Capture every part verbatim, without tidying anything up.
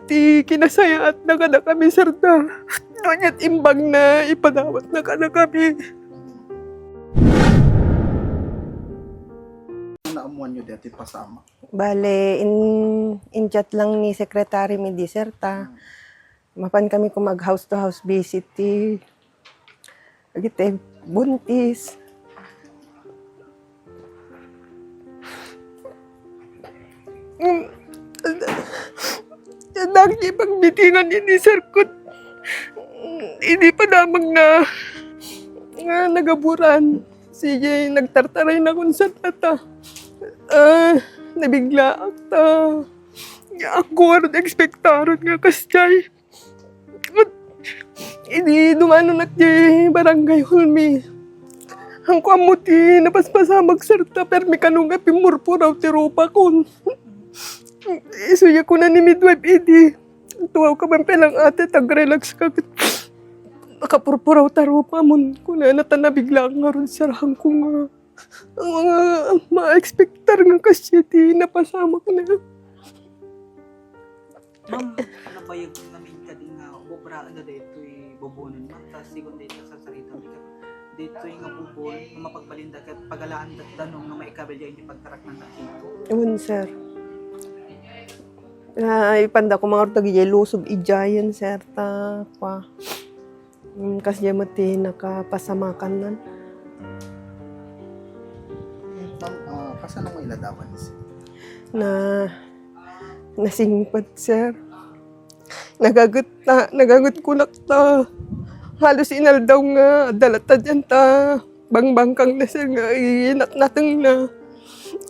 ti kinasayaatna kadakami, sir, ta no ania't imbagna, ipadawatna kadakami. Naammoanyo daytoy pasamak? Bale, in-, in-chat lang ni Secretary mi di, sir, ta mapan kami koma ag-house to house visit ti dagiti buntis. Mm, dagiti pagmitingan idi, sir, ket idi padamagna nga nagaburan, sige, nagtartarayna kun saan ta. Ah, nabiglaak ta. Ania nga ekspektaron nga kasdiay. Idi dumanonak diay Barangay Hall mi, haanko ammo ti napaspasamak, sir, ta permi kano nga pimmurpuraw ti rupakon. Isu diay kuna ni midwife idi, "Tuaw ka man pay lang, ate, ta ag-relax ka ket makapurpuraw ta rupamon," kunana, ta nabiglaak ngarud, sir, haanko nga, nga ma-expectar nga kasdiay ti napasamakna. Ma'am, nabayag namin kadi nga ubraen da daytoy bubunen, ma'am, ta sigun daytoy sarsarita mi ket daytoy nga bubon nga mapagbalinda ket pagalaan da danum nga maikabil diay iti pagtaraknan da dito. Wen, sir. Naipanda ko mangarud dagiti lusog idiayen, sir, ta kua. Mm, kasdiay met ti nakapasamakannan. Ma'am, ah, kasano nga iladawan ni sir? Na, nasingpet, sir. Nagaget ta, nagaget kunak ta. Halos inaldaw nga adda latta diay ta bangbangkangna, sir, nga inatnatengna.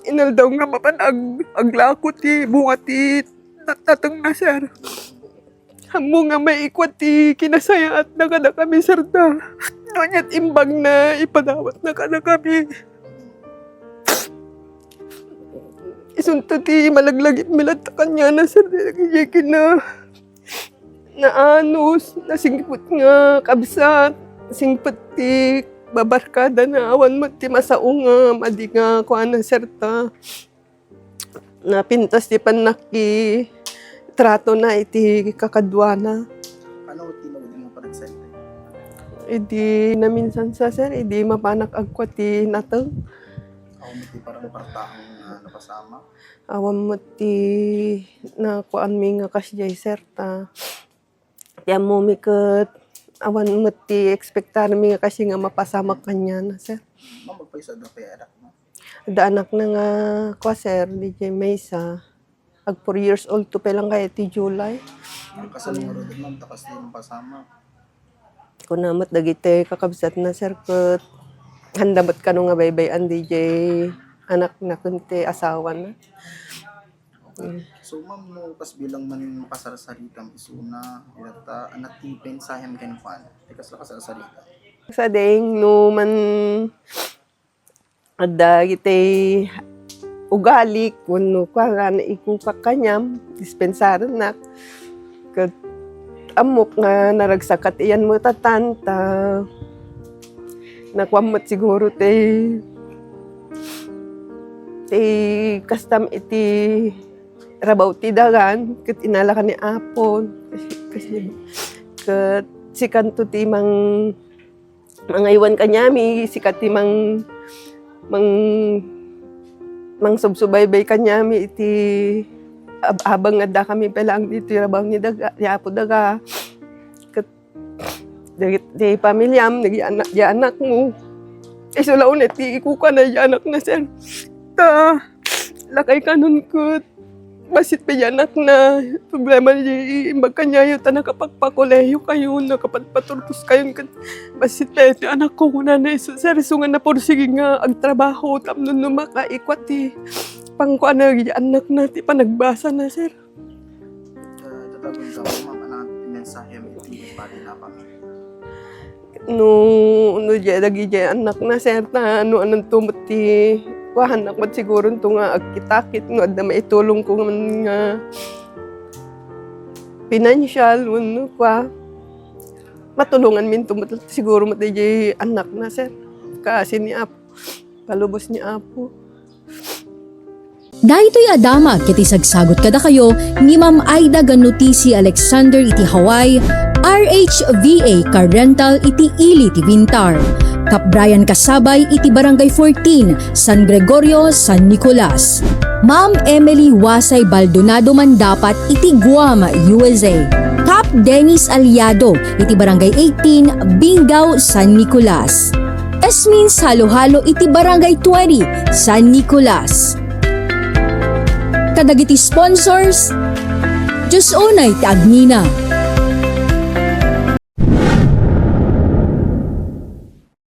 Inaldaw nga mapan ag-, aglako ti bunga ti natnatengna, sir. Ammo nga maikua ti kinasayaatna kadakami, sir, ta no ania't imbagna, ipadawatna kadakami. Isunto ti malaglagipmi latta kaniana, sir, dagiti kina-, naanus, nasingpet nga kabsat, singpet ti babarkadana, awan met ti masao nga madi nga kuana, sir, ta napintas ti pannakitratona iti kakaduana. Paano ti maudi nga panagsayaat? Idi naminsan sa, sir, idi mapanak agkua ti nateng. Awan met ti parang partaang nga napasamak? Awan met ti nakuanmi nga kasdiay, sir, ta ti ammomi ket awan met ti ekspektarmi nga kasdiay nga mapasamak kaniana, sir. Ma'am, agpayso, adda pay anakna? Adda anakna nga kua, sir, diay maysa. Ag four years old to pay lang kaya ti July. Kasano ngarud, ma'am, ta kasdiay napasamak? Kuna met dagiti kakabsatna, sir, ket haanda met kano nga baybay-an diay anakna ken ti asawana. Okay. Mm. So, ma'am, no, kas bilang man kasarsaritam isuna, ita, ania ti mensahem kenkuana? Ti kasla kasarsarita. Sadeng, no man adda iti ugalik wenno kua nga naikukak kaniam, dispensarennak. Ket ammok nga naragsak ket iyan met a tan, ta nakuan met siguro ti, ti kastam iti rabaw ti dagan, ket inalakan ni Apo. Kasi, kasi, ket sikanto ti mang-, mangaywan kaniami, sika ti mang-, mang-, mangsubsubaybay kaniami iti ab-, abang nga addakami pay laeng ditoy rabaw ni daga, ni Apo daga. Ket dagiti pamiliam, dagiti anak, dagiti anakmo. Isu la unay ti ikukana dagiti anakna, sir. Ta, lakay kanon ket bassit pay dagiti anakna. Problema diay imbag kaniayo ta nakapagpakolehiyo kayon, nakapagpaturpos kayon ket bassit pay ti anakko, kunana isu, sir, isu nga napursigi nga agtrabaho tapno no makaikua ti pankuana dagiti anakna, ti panagbasana, sir. Ah, tatagun ka, ma'am, ania ti mensahem iti pari nga pamilya? No, no, diay, dagiti annakna, sir, ta no, ananto met ti kuanak met siguro to nga agkitakit, no adda maitulongko man nga pinansial, wenno kua, matulonganminto met siguro met diay annakna, sir. Kaasi ni Apo, palubos ni Apo. Daytoy a damag ket isagsagut kadakayo ni Ma'am Aida Ganutisi Alexander iti Hawaii, R H V A Car Rental iti ili ti Vintar. Kap Brian Kasabay iti Barangay fourteen, San Gregorio, San Nicolas. Ma'am Emily Wasay Baldonado Mandapat iti Guam, U S A. Kap Dennis Aliado iti Barangay eighteen, Bingao, San Nicolas. Esmin Saluhalo iti Barangay twenty, San Nicolas. Kadagiti sponsors, Diyos unay ti agnina.